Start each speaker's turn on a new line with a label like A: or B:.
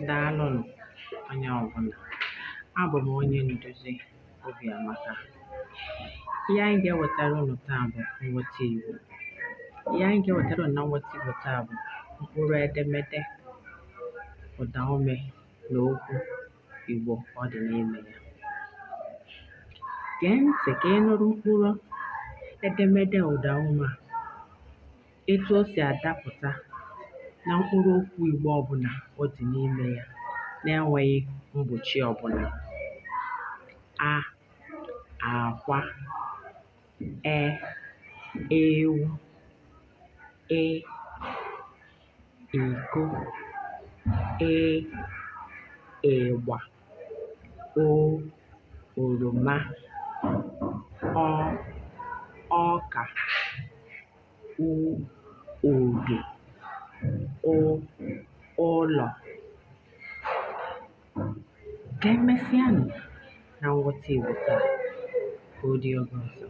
A: Daalụnụ onye ọbụla. Abụ m onye nduzi Obiamaka. Ihe anyị ga-ewetara unu taa bụ nghọta Igbo. Ihe anyị ga-ewetara unu na nghọta Igbo taa bụ mkpụrụ edemede ụdaume na okwu Igbo ọ dị n'ime ya. Gee ntị ka ị nụrụ mkpụrụ edemede ụdaume a etu o si adapụta na mkpụrụ okwu Igbo ọbụla ọ dị n'ime ya na-enweghị mgbochi ọbụla. A, àkwa, E, ewu, Ị, iko, Ị, ịgba, O, oroma, Ọ, ọka, U, udu, Ụ, ụlọ. Ka emesịanụ na nghọta Igbo taa. Ka ọ dị oge ọzọ.